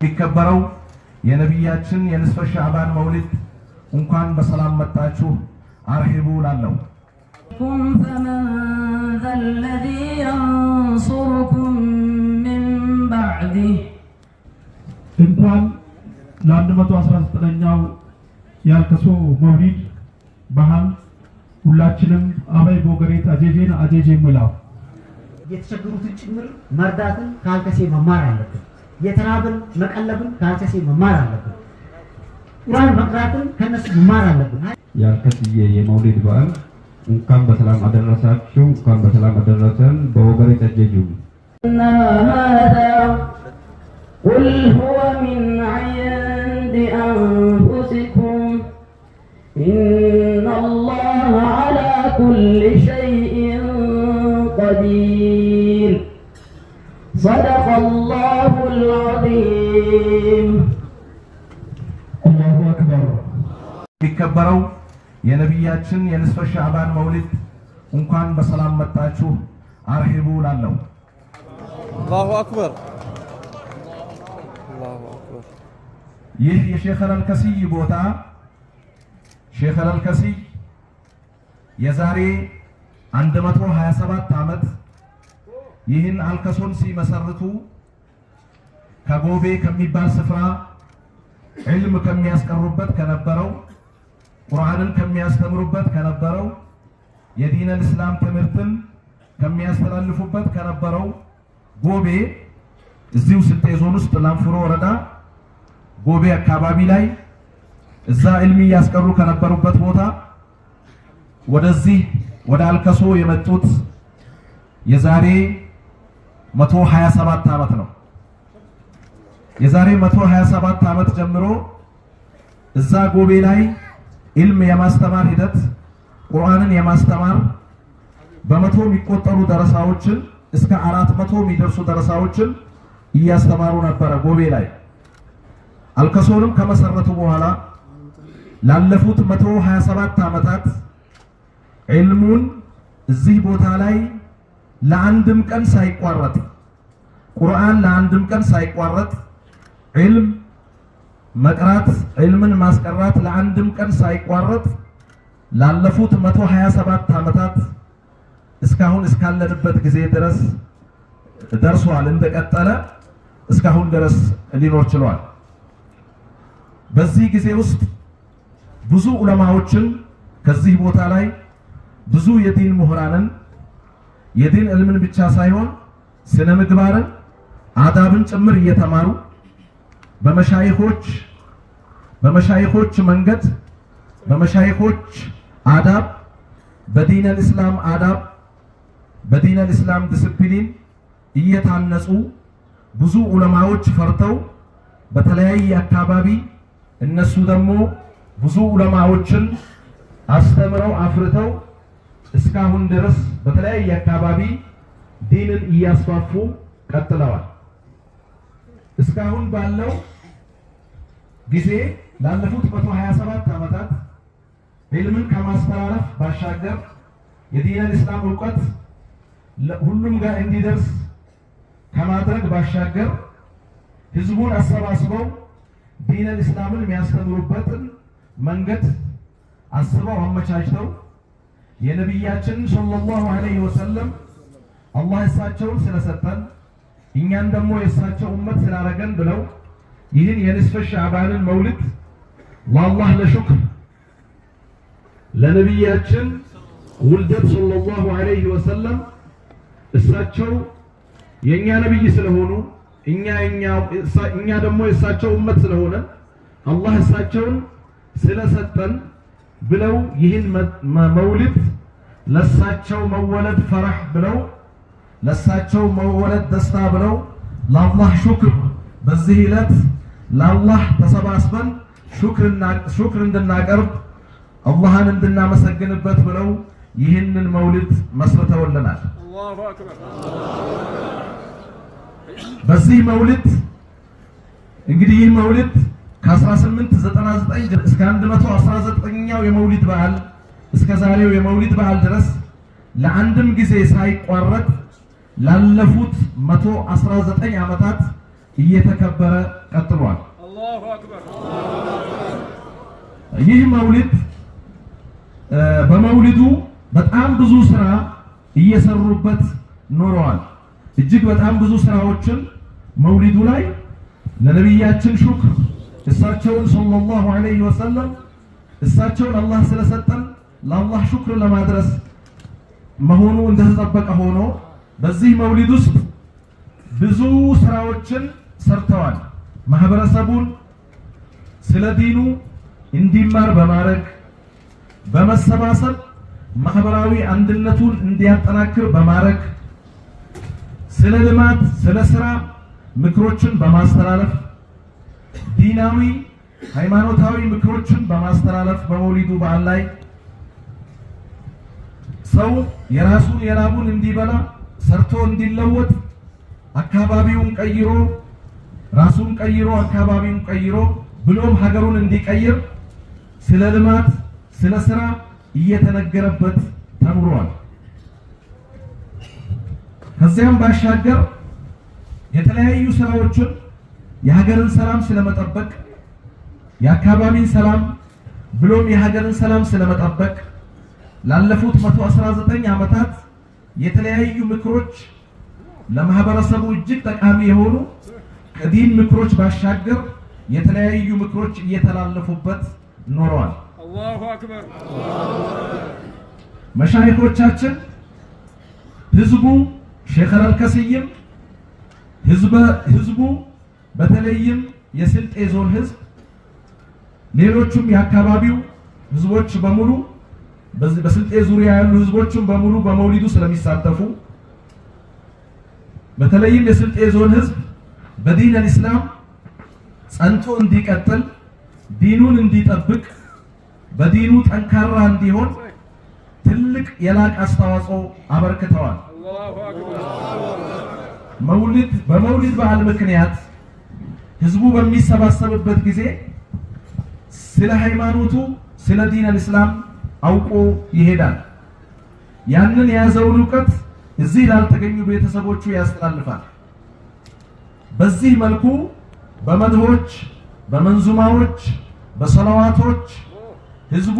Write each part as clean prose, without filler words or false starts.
የሚከበረው የነቢያችን የንስፈ ሻዕባን መውሊድ እንኳን በሰላም መጣችሁ አርሂቡ ላለሁ። فمن ذا الذي ينصركم من بعده። እንኳን ለ119ኛው የአልከሶ መውሊድ ባህል ሁላችንም አበይ ቦገሬት አጄጄን አጄጄ ሙላው። የተቸገሩትን ጭምር መርዳትን ከአልከሴ መማር አለብን። የተራብን መቀለብን ከአልከሴ መማር አለብን። ቁርአን መቅራትን ከነሱ መማር አለብን። የአልከስዬ የመውሊድ በዓል እንኳን በሰላም አደረሳችሁ፣ እንኳን በሰላም አደረሰን። በወገሬት አጄጁ። هذا قل هو من عند أنفسكم إن الله على كل شيء قدير. صدق الله العظيم. አላሁ አክበር። የሚከበረው የነቢያችን የንስፈ ሻዕባን መውሊድ እንኳን በሰላም መጣችሁ አርሂቡ ላለሁ። አላሁ አክበር፣ አላሁ አክበር። ይህ የሼኸል አልከሲይ ቦታ፣ ሼኸል አልከሲይ የዛሬ 127 ዓመት ይህን አልከሶን ሲመሰርቱ ከጎቤ ከሚባል ስፍራ ዒልም ከሚያስቀሩበት ከነበረው፣ ቁርአንን ከሚያስተምሩበት ከነበረው፣ የዲነል እስላም ትምህርትን ከሚያስተላልፉበት ከነበረው ጎቤ፣ እዚሁ ስልጤ ዞን ውስጥ ላንፍሮ ወረዳ ጎቤ አካባቢ ላይ እዛ ዒልም እያስቀሩ ከነበሩበት ቦታ ወደዚህ ወደ አልከሶ የመጡት የዛሬ 127 ዓመት ነው። የዛሬ 127 ዓመት ጀምሮ እዛ ጎቤ ላይ ዒልም የማስተማር ሂደት፣ ቁርአንን የማስተማር፣ በመቶ የሚቆጠሩ ደረሳዎችን፣ እስከ 400 የሚደርሱ ደረሳዎችን እያስተማሩ ነበረ ጎቤ ላይ። አልከሶንም ከመሰረቱ በኋላ ላለፉት 127 ዓመታት ዒልሙን እዚህ ቦታ ላይ ለአንድም ቀን ሳይቋረጥ፣ ቁርአን ለአንድም ቀን ሳይቋረጥ፣ ዒልም መቅራት፣ ዒልምን ማስቀራት ለአንድም ቀን ሳይቋረጥ ላለፉት 127 ዓመታት እስካሁን እስካለንበት ጊዜ ድረስ ደርሷል። እንደቀጠለ እስካሁን ድረስ ሊኖር ችሏል። በዚህ ጊዜ ውስጥ ብዙ ዑለማዎችን ከዚህ ቦታ ላይ፣ ብዙ የዲን ምሁራንን፣ የዲን ዕልምን ብቻ ሳይሆን ስነ ምግባርን፣ አዳብን ጭምር እየተማሩ በመሻይኾች መንገድ፣ በመሻይኾች አዳብ፣ በዲነል እስላም አዳብ፣ በዲነል እስላም ዲስፕሊን እየታነጹ ብዙ ዑለማዎች ፈርተው በተለያየ አካባቢ እነሱ ደግሞ ብዙ ዑለማዎችን አስተምረው አፍርተው እስካሁን ድረስ በተለያየ አካባቢ ዲንን እያስፋፉ ቀጥለዋል። እስካሁን ባለው ጊዜ ላለፉት 127 ዓመታት ዒልምን ከማስተላለፍ ባሻገር፣ የዲነል እስላም እውቀት ሁሉም ጋር እንዲደርስ ከማድረግ ባሻገር፣ ህዝቡን አሰባስበው ዲነል እስላምን የሚያስተምሩበትን መንገድ አስበው አመቻችተው፣ የነቢያችንን ሰለላሁ ዐለይሂ ወሰለም አላህ እሳቸውን ስለሰጠን እኛን ደግሞ የእሳቸው ኡመት ስላረገን ብለው ይህን የንስፈ ሻዕባንን መውሊድ ለአላህ ለሹክር፣ ለነቢያችን ውልደት ሰለላሁ ዐለይሂ ወሰለም፣ እሳቸው የእኛ ነብይ ስለሆኑ እኛ ደግሞ የእሳቸው ኡመት ስለሆነ አላህ እሳቸውን ስለሰጠን ብለው ይህን መውሊድ ለሳቸው መወለድ ፈረህ ብለው፣ ለሳቸው መወለድ ደስታ ብለው፣ ለአላህ ሹክር በዚህ ዕለት ለአላህ ተሰባስበን ሹክር እንድናቀርብ፣ አላህን እንድናመሰግንበት ብለው ይህንን መውሊድ መስርተውልናል። አላሁ አክበር። በዚህ መውሊድ እንግዲህ ይህ መውሊድ ከ1899 እስከ 119ኛው የመውሊድ በዓል፣ እስከ ዛሬው የመውሊድ በዓል ድረስ ለአንድም ጊዜ ሳይቋረጥ ላለፉት 119 ዓመታት እየተከበረ ቀጥሏል። ይህ መውሊድ በመውሊዱ በጣም ብዙ ስራ እየሰሩበት ኖረዋል። እጅግ በጣም ብዙ ስራዎችን መውሊዱ ላይ ለነቢያችን ሹክር እሳቸውን صلى الله عليه وسلم እሳቸውን አላህ ስለሰጠን ለአላህ ሹክር ለማድረስ መሆኑ እንደተጠበቀ ሆኖ በዚህ መውሊድ ውስጥ ብዙ ስራዎችን ሰርተዋል። ማህበረሰቡን ስለ ዲኑ እንዲማር በማድረግ በመሰባሰብ ማህበራዊ አንድነቱን እንዲያጠናክር በማድረግ ስለ ልማት፣ ስለ ስራ ምክሮችን በማስተላለፍ ዲናዊ ሃይማኖታዊ ምክሮችን በማስተላለፍ በመውሊዱ በዓል ላይ ሰው የራሱን የላቡን እንዲበላ ሰርቶ እንዲለወጥ አካባቢውን ቀይሮ ራሱን ቀይሮ አካባቢውን ቀይሮ ብሎም ሀገሩን እንዲቀይር ስለ ልማት ስለ ስራ እየተነገረበት ተምሯል። ከዚያም ባሻገር የተለያዩ ስራዎችን የሀገርን ሰላም ስለመጠበቅ የአካባቢን ሰላም ብሎም የሀገርን ሰላም ስለመጠበቅ ላለፉት 119 ዓመታት የተለያዩ ምክሮች ለማህበረሰቡ እጅግ ጠቃሚ የሆኑ ከዲን ምክሮች ባሻገር የተለያዩ ምክሮች እየተላለፉበት ኖረዋል። الله أكبر። መሻይኾቻችን ህዝቡ ሼኽ አልከስይም ህዝቡ በተለይም የስልጤ ዞን ህዝብ ሌሎቹም የአካባቢው ህዝቦች በሙሉ በስልጤ ዙሪያ ያሉ ህዝቦችም በሙሉ በመውሊዱ ስለሚሳተፉ በተለይም የስልጤ ዞን ህዝብ በዲን አልኢስላም ጸንቶ እንዲቀጥል ዲኑን እንዲጠብቅ በዲኑ ጠንካራ እንዲሆን ትልቅ የላቀ አስተዋጽኦ አበርክተዋል። الله أكبر። በመውሊድ በዓል ምክንያት ህዝቡ በሚሰባሰብበት ጊዜ ስለ ሃይማኖቱ ስለ ዲን አልኢስላም አውቆ ይሄዳል። ያንን የያዘውን እውቀት እዚህ ላልተገኙ ቤተሰቦቹ ያስተላልፋል። በዚህ መልኩ በመድሆች፣ በመንዙማዎች፣ በሰላዋቶች ህዝቡ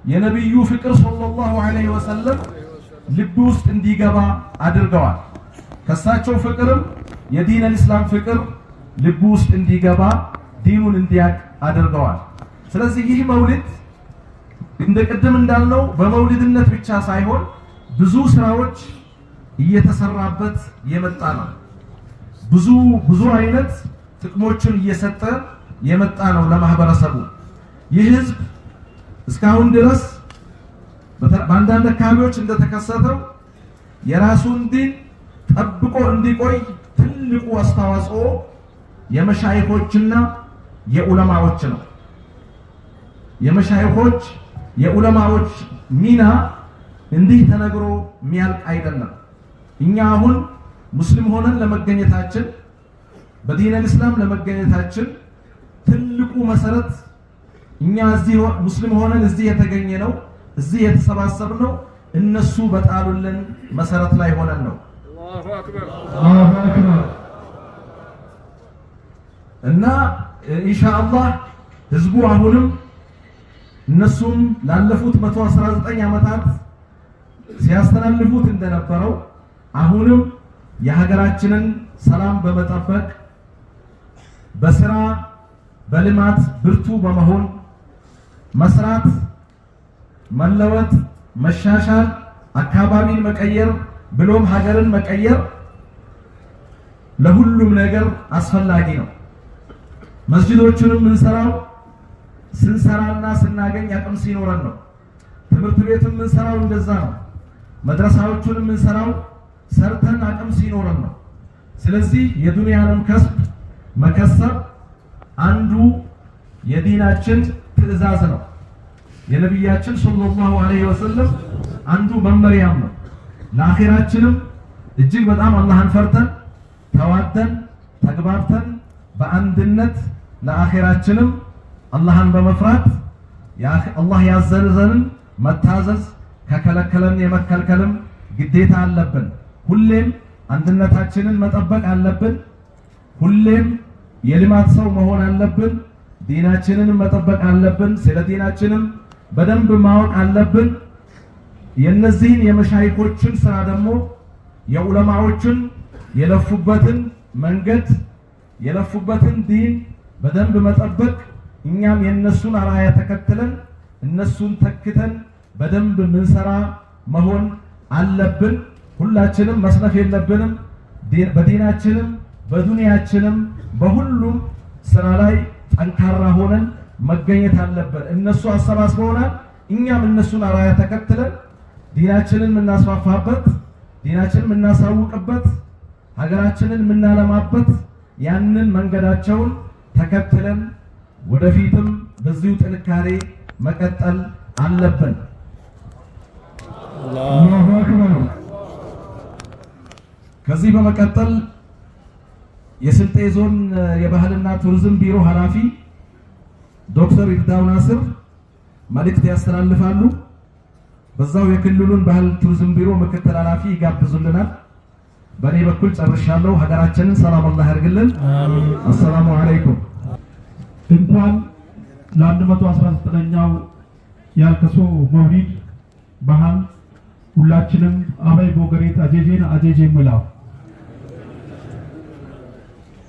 የነብዩ ፍቅር صلى الله عليه وسلم ልብ ውስጥ እንዲገባ አድርገዋል። ከሳቸው ፍቅርም የዲን አልኢስላም ፍቅር ልብ ውስጥ እንዲገባ ዲኑን እንዲያቅ አድርገዋል። ስለዚህ ይህ መውሊድ እንደ ቅድም እንዳልነው በመውሊድነት ብቻ ሳይሆን ብዙ ስራዎች እየተሰራበት የመጣ ነው። ብዙ ብዙ አይነት ጥቅሞችን እየሰጠ የመጣ ነው ለማህበረሰቡ። ይህ ህዝብ እስካሁን ድረስ በአንዳንድ አካባቢዎች እንደተከሰተው የራሱን ዲን ጠብቆ እንዲቆይ ትልቁ አስተዋጽኦ የመሻይኾችና የዑለማዎች ነው። የመሻይኾች የዑለማዎች ሚና እንዲህ ተነግሮ የሚያልቅ አይደለም። እኛ አሁን ሙስሊም ሆነን ለመገኘታችን በዲን አልኢስላም ለመገኘታችን ትልቁ መሰረት እኛ እዚህ ሙስሊም ሆነን እዚህ የተገኘነው እዚህ የተሰባሰብነው እነሱ በጣሉልን መሰረት ላይ ሆነን ነው። الله أكبر። الله أكبر። እና ኢንሻአላህ ህዝቡ አሁንም እነሱም ላለፉት 119 ዓመታት ሲያስተላልፉት እንደነበረው አሁንም የሀገራችንን ሰላም በመጠበቅ በስራ በልማት ብርቱ በመሆን መስራት፣ መለወጥ፣ መሻሻል፣ አካባቢን መቀየር ብሎም ሀገርን መቀየር ለሁሉም ነገር አስፈላጊ ነው። መስጂዶቹንም የምንሰራው ስንሰራና ስናገኝ አቅም ሲኖረን ነው። ትምህርት ቤትም የምንሰራው እንደዛ ነው። መድረሳዎቹንም የምንሰራው ሰርተን አቅም ሲኖረን ነው። ስለዚህ የዱንያንም ከስብ መከሰብ አንዱ የዲናችን ትዕዛዝ ነው። የነቢያችን ሰለላሁ ዐለይሂ ወሰለም አንዱ መመሪያም ነው። ለአኺራችንም እጅግ በጣም አላህን ፈርተን ተዋደን ተግባብተን በአንድነት ለአኺራችንም አላህን በመፍራት አላህ ያዘዘንን መታዘዝ ከከለከለን የመከልከልም ግዴታ አለብን። ሁሌም አንድነታችንን መጠበቅ አለብን። ሁሌም የልማት ሰው መሆን አለብን። ዲናችንንም መጠበቅ አለብን። ስለ ዲናችንም በደንብ ማወቅ አለብን። የነዚህን የመሻይኮችን ስራ ደግሞ የዑለማዎችን የለፉበትን መንገድ የለፉበትን ዲን በደንብ መጠበቅ፣ እኛም የነሱን አርአያ ተከትለን እነሱን ተክተን በደንብ ምንሰራ መሆን አለብን። ሁላችንም መስነፍ የለብንም። በዲናችንም በዱንያችንም በሁሉም ስራ ላይ ጠንካራ ሆነን መገኘት አለብን። እነሱ አሰባስበውናል። እኛም እነሱን አርአያ ተከትለን ዲናችንን የምናስፋፋበት፣ ዲናችንን የምናሳውቅበት፣ ሀገራችንን የምናለማበት ያንን መንገዳቸውን ተከትለን ወደፊትም በዚሁ ጥንካሬ መቀጠል አለብን። አላሁ አክበር። ከዚህ በመቀጠል የስልጤ ዞን የባህልና ቱሪዝም ቢሮ ኃላፊ ዶክተር ይርዳው ናስር መልእክት ያስተላልፋሉ። በዛው የክልሉን ባህል ቱሪዝም ቢሮ ምክትል ኃላፊ ይጋብዙልናል። በእኔ በኩል ጨርሻለሁ። ሀገራችንን ሰላም አላህ ያድርግልን። አሰላሙ አለይኩም። እንኳን ለ119ኛው ያልከሶ መውሊድ ባህል ሁላችንም አበይ ቦገሬት አጄጄን አጄጄ ምላው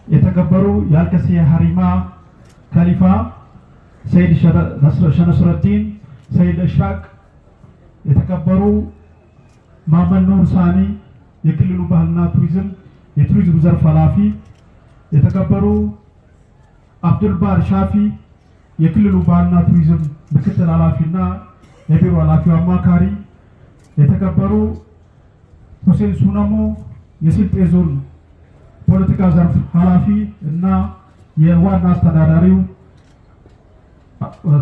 የተከበሩ የአልከሴ ሀሪማ ከሊፋ ሰይድ ሸነስረዲን ሰይድ እሽራቅ፣ የተከበሩ ማመን ኑር ሳኒ የክልሉ ባህልና ቱሪዝም የቱሪዝም ዘርፍ ኃላፊ፣ የተከበሩ አብዱልባር ሻፊ የክልሉ ባህልና ቱሪዝም ምክትል ኃላፊና የቢሮ ኃላፊው አማካሪ፣ የተከበሩ ሁሴን ሱነሞ የስልጤ ዞን ፖለቲካ ዘርፍ ኃላፊ እና የዋና አስተዳዳሪው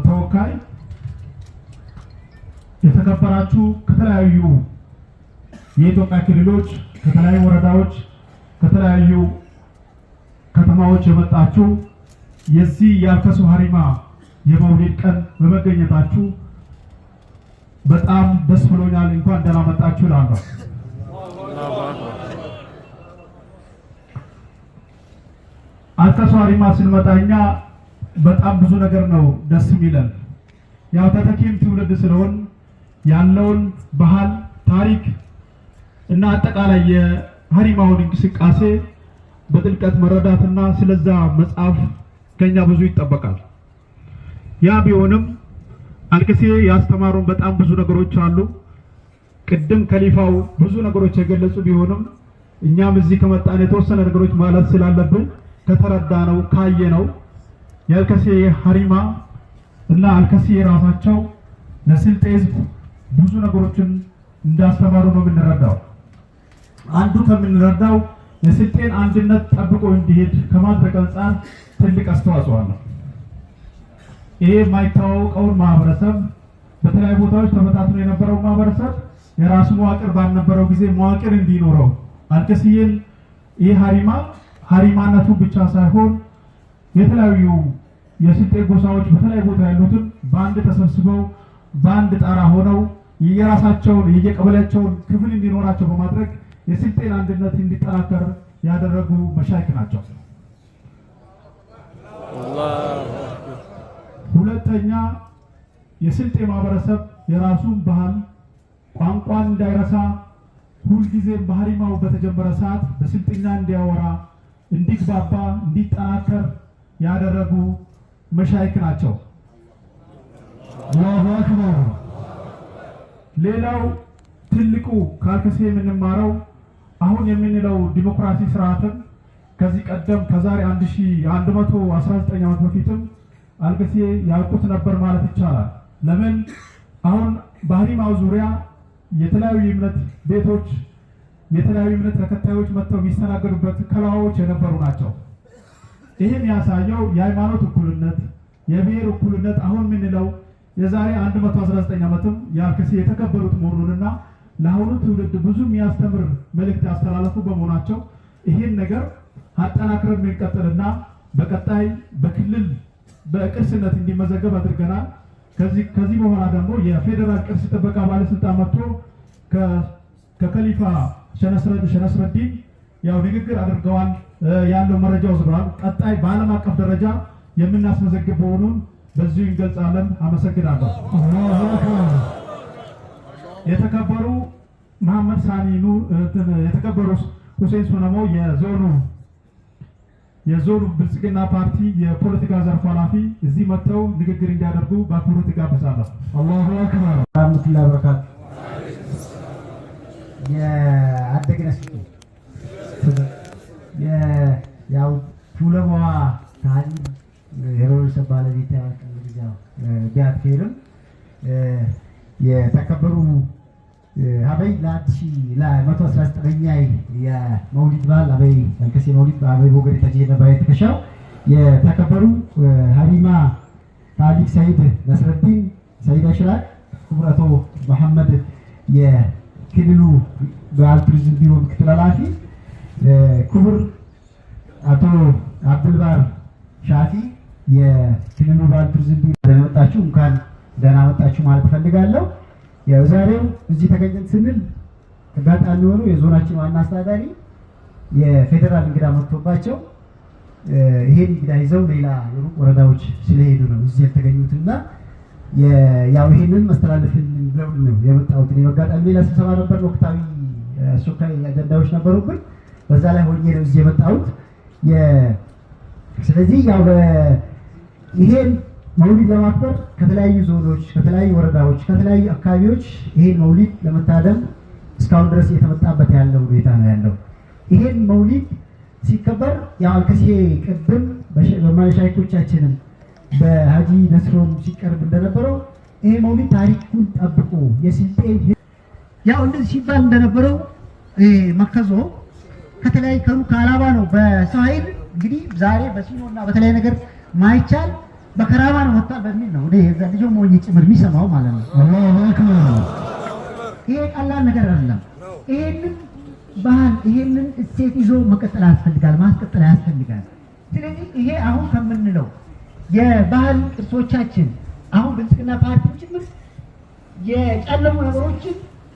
ተወካይ፣ የተከበራችሁ ከተለያዩ የኢትዮጵያ ክልሎች፣ ከተለያዩ ወረዳዎች፣ ከተለያዩ ከተማዎች የመጣችሁ የዚህ የአልከሶ ሀሪማ የመውሊድ ቀን በመገኘታችሁ በጣም ደስ ብሎኛል። እንኳን ደህና መጣችሁ እላለሁ። አልከሶ ሀሪማ ስንመጣ እኛ በጣም ብዙ ነገር ነው ደስ የሚለን። ያው ተተኪም ትውልድ ስለሆን ያለውን ባህል፣ ታሪክ እና አጠቃላይ የሀሪማውን እንቅስቃሴ በጥልቀት መረዳትና ስለዛ መጻፍ ከኛ ብዙ ይጠበቃል። ያ ቢሆንም አልከሴ ያስተማሩን በጣም ብዙ ነገሮች አሉ። ቅድም ከሊፋው ብዙ ነገሮች የገለጹ ቢሆንም እኛም እዚህ ከመጣን የተወሰነ ነገሮች ማለት ስላለብን ከተረዳነው ካየነው የአልከሴ ሀሪማ እና አልከሴ ራሳቸው ለስልጤ ሕዝብ ብዙ ነገሮችን እንዳስተማሩ ነው የምንረዳው። አንዱ ከምንረዳው የስልጤን አንድነት ጠብቆ እንዲሄድ ከማድረግ አንጻር ትልቅ አስተዋጽኦ አለው። ይሄ የማይተዋወቀውን ማህበረሰብ በተለያዩ ቦታዎች ተበታትኖ የነበረው ማህበረሰብ የራሱ መዋቅር ባልነበረው ጊዜ መዋቅር እንዲኖረው አልከስዬን ይህ ሀሪማ ሀሪማነቱ ብቻ ሳይሆን የተለያዩ የስልጤ ጎሳዎች በተለያዩ ቦታ ያሉትን በአንድ ተሰብስበው በአንድ ጣራ ሆነው የየራሳቸውን የየቀበሌያቸውን ክፍል እንዲኖራቸው በማድረግ የስልጤን አንድነት እንዲጠናከር ያደረጉ መሻይክ ናቸው። ሁለተኛ፣ የስልጤ ማህበረሰብ የራሱን ባህል ቋንቋን እንዳይረሳ ሁልጊዜም በሀሪማው በተጀመረ ሰዓት በስልጥኛ እንዲያወራ፣ እንዲግባባ፣ እንዲጠናከር ያደረጉ መሻይክ ናቸው። አላሁ አክበር። ሌላው ትልቁ ከአልከሴ የምንማረው አሁን የምንለው ዲሞክራሲ ስርዓትም ከዚህ ቀደም ከዛሬ 1119 ዓመት በፊትም አልከሴ ያውቁት ነበር ማለት ይቻላል። ለምን አሁን በሀሪማው ዙሪያ የተለያዩ የእምነት ቤቶች፣ የተለያዩ እምነት ተከታዮች መጥተው የሚስተናገዱበት ከለዋዎች የነበሩ ናቸው። ይህም ያሳየው የሃይማኖት እኩልነት፣ የብሔር እኩልነት አሁን የምንለው የዛሬ 119 ዓመትም የአልከሴ የተከበሩት መሆኑንና ለአሁኑ ትውልድ ብዙ የሚያስተምር መልእክት ያስተላለፉ በመሆናቸው ይህን ነገር አጠናክረን የምንቀጥልና በቀጣይ በክልል በቅርስነት እንዲመዘገብ አድርገናል። ከዚህ በኋላ ደግሞ የፌዴራል ቅርስ ጥበቃ ባለስልጣን መጥቶ ከከሊፋ ሸነስረዲን ያው ንግግር አድርገዋል። ያለው መረጃ ወስደዋል። ቀጣይ በዓለም አቀፍ ደረጃ የምናስመዘግብ መሆኑን በዚሁ እንገልጻለን። አመሰግናለሁ። የተከበሩ መሐመድ ሳኒ ኑር፣ የተከበሩ ሁሴን ሶነሞ የዞኑ ብልጽግና ፓርቲ የፖለቲካ ዘርፍ ኃላፊ እዚህ መጥተው ንግግር እንዲያደርጉ በአክብሮት እጋብዛለሁ። الله أكبر رحمة الله وبركاته። የአደግነ ያው ቱለማዋ ታሊም ሄሮድስ ባለቤት ቢያትፌርም የተከበሩ ሀበይ ለ119ኛ የመውሊድ በዓል አበይ አልከሴ መውሊድ አበይ ቦገር የተጀነ ባይ ተከሻው የተከበሩ ሀሪማ ታሊክ ሰይድ ነስረዲን ሰይድ አሽራቅ፣ ክቡር አቶ መሐመድ የክልሉ ባህል ቱሪዝም ቢሮ ምክትል ኃላፊ፣ ክቡር አቶ አብዱልባር ሻፊ የክልሉ ባህል ቱሪዝም ቢሮ ለመጣችሁ እንኳን ደህና መጣችሁ ማለት እፈልጋለሁ። ያው ዛሬው እዚህ ተገኘን ስንል አጋጣሚ ሆኖ የዞናችን ዋና አስተዳዳሪ የፌዴራል እንግዳ መጥቶባቸው ይሄን እንግዳ ይዘው ሌላ የሩቅ ወረዳዎች ስለሄዱ ነው እዚህ ያልተገኙትና ያው ይሄንን መስተላለፍልን ብለው ነው የመጣሁት። እኔ በአጋጣሚ ሌላ ስብሰባ ነበር፣ ወቅታዊ አስቸኳይ አጀንዳዎች ነበሩብን። በዛ ላይ ሆኜ ነው እዚህ የመጣሁት። ስለዚህ ያው ይሄን መውሊድ ለማክበር ከተለያዩ ዞኖች፣ ከተለያዩ ወረዳዎች፣ ከተለያዩ አካባቢዎች ይሄን መውሊድ ለመታደም እስካሁን ድረስ እየተመጣበት ያለው ሁኔታ ነው ያለው። ይሄን መውሊድ ሲከበር ያው አልከሴ ቅድም በመሻይኮቻችንም በሀጂ ነስሮም ሲቀርብ እንደነበረው ይሄ መውሊድ ታሪኩን ጠብቆ የስልጤን ያው እንደዚህ ሲባል እንደነበረው መከዞ ከተለያዩ ከሩቅ ከአላባ ነው በሰው ኃይል እንግዲህ ዛሬ በሲኖና በተለያየ ነገር ማይቻል በከራማ ነው ወጣ በሚል ነው እኔ የዛ ልጅ ሞኝ ጭምር የሚሰማው ማለት ነው። الله أكبر። ይሄ ቀላል ነገር አይደለም። ይሄንን ባህል ይሄንን እሴት ይዞ መቀጠል ያስፈልጋል፣ ማስቀጠል ያስፈልጋል። ስለዚህ ይሄ አሁን ከምንለው የባህል ቅርሶቻችን አሁን ብልጽግና ፓርቲም ጭምር የጨለሙ ነገሮችን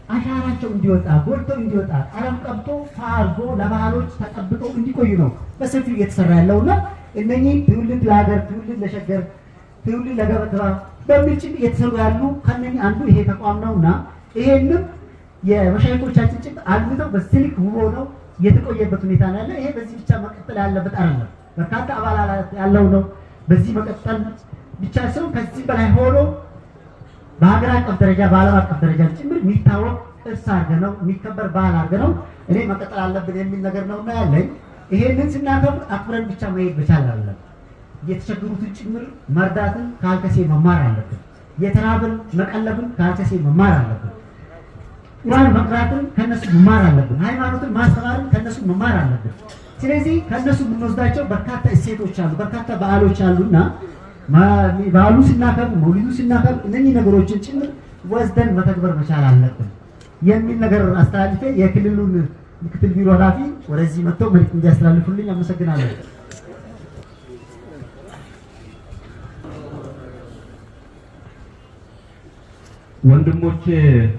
አሻራቸው እንዲወጣ ጎልተው እንዲወጣ ቀለም ቀብቶ አርጎ ለባህሎች ተጠብቀው እንዲቆዩ ነው በሰፊው እየተሰራ ያለውና እነኚህ ትውልድ ለሀገር፣ ትውልድ ለሸገር፣ ትውልድ ለገበታ በሚል ጭምር እየተሰሩ ያሉ ከነኚህ አንዱ ይሄ ተቋም ነውና ይሄንም የመሻይኮቻችን ጭምር አልምተው በስልክ ውቦ ነው የተቆየበት ሁኔታ ነው ያለ። ይሄ በዚህ ብቻ መቀጠል ያለበት አይደለም። በርካታ አባላት ያለው ነው። በዚህ መቀጠል ብቻ ሳይሆን ከዚህ በላይ ሆኖ በሀገር አቀፍ ደረጃ በዓለም አቀፍ ደረጃ ጭምር የሚታወቅ ቅርስ አድርገን ነው የሚከበር ባህል አድርገን ነው እኔ መቀጠል አለብን የሚል ነገር ነውና ያለኝ። ይሄንን ስናከብር አክብረን ብቻ መሄድ መቻል አለብን። የተቸገሩትን ጭምር መርዳትን ከአልከሴ መማር አለብን። የተራብን መቀለብን ከአልከሴ መማር አለብን። ቁርአን መቅራትን ከነሱ መማር አለብን። ሃይማኖትን ማስተማርን ከነሱ መማር አለብን። ስለዚህ ከነሱ የምንወስዳቸው በርካታ እሴቶች አሉ፣ በርካታ በዓሎች አሉና በዓሉ ስናከብር፣ መውሊዱ ስናከብር እነኚህ ነገሮችን ጭምር ወስደን መተግበር መቻል አለብን የሚል ነገር አስተላልፌ የክልሉን ምክትል ቢሮ ኃላፊ ወደዚህ መጥተው መልዕክት እንዲያስተላልፉልኝ አመሰግናለሁ። ወንድሞቼ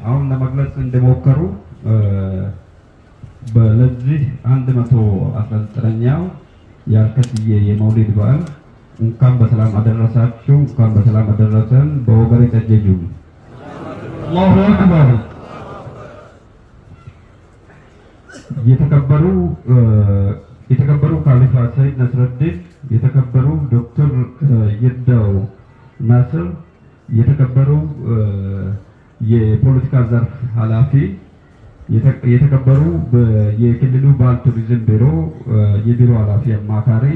አሁን ለመግለጽ እንደሞከሩ ለዚህ 119ኛው የአልከስዬ የመውሊድ በዓል እንኳን በሰላም አደረሳችሁ፣ እንኳን በሰላም አደረሰን። በወገሬ ጠጀጁ الله أكبر። የተከበሩ የተከበሩ ካሊፋ ሰይድ ነስረዲን፣ የተከበሩ ዶክተር ይርዳው ናስር፣ የተከበሩ የፖለቲካ ዘርፍ ኃላፊ፣ የተከበሩ የክልሉ ባህል ቱሪዝም ቢሮ የቢሮ ኃላፊ አማካሪ፣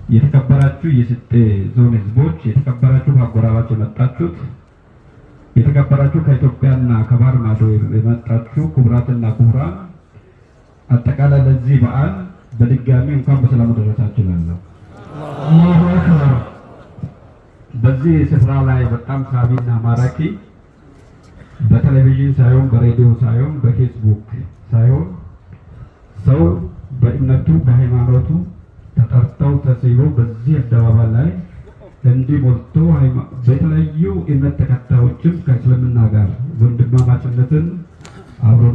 የተከበራችሁ የስልጤ ዞን ህዝቦች፣ የተከበራችሁ ከአጎራባች የመጣችሁት፣ የተከበራችሁ ከኢትዮጵያና ከባህር ማዶ የመጣችሁ ክቡራትና ክቡራን፣ አጠቃላይ ለዚህ በዓል በድጋሚ እንኳን በሰላም ደረሳችሁ እላለሁ። الله أكبر። በዚህ ስፍራ ላይ በጣም ሳቢና ማራኪ በቴሌቪዥን ሳይሆን በሬዲዮ ሳይሆን በፌስቡክ ሳይሆን ሰው በእምነቱ በሃይማኖቱ ተጠርተው ተስበው በዚህ አደባባይ ላይ እንዲህ ሞልቶ በተለያዩ እምነት ተከታዮችም ከእስልምና ጋር ወንድማማችነትን አብሮ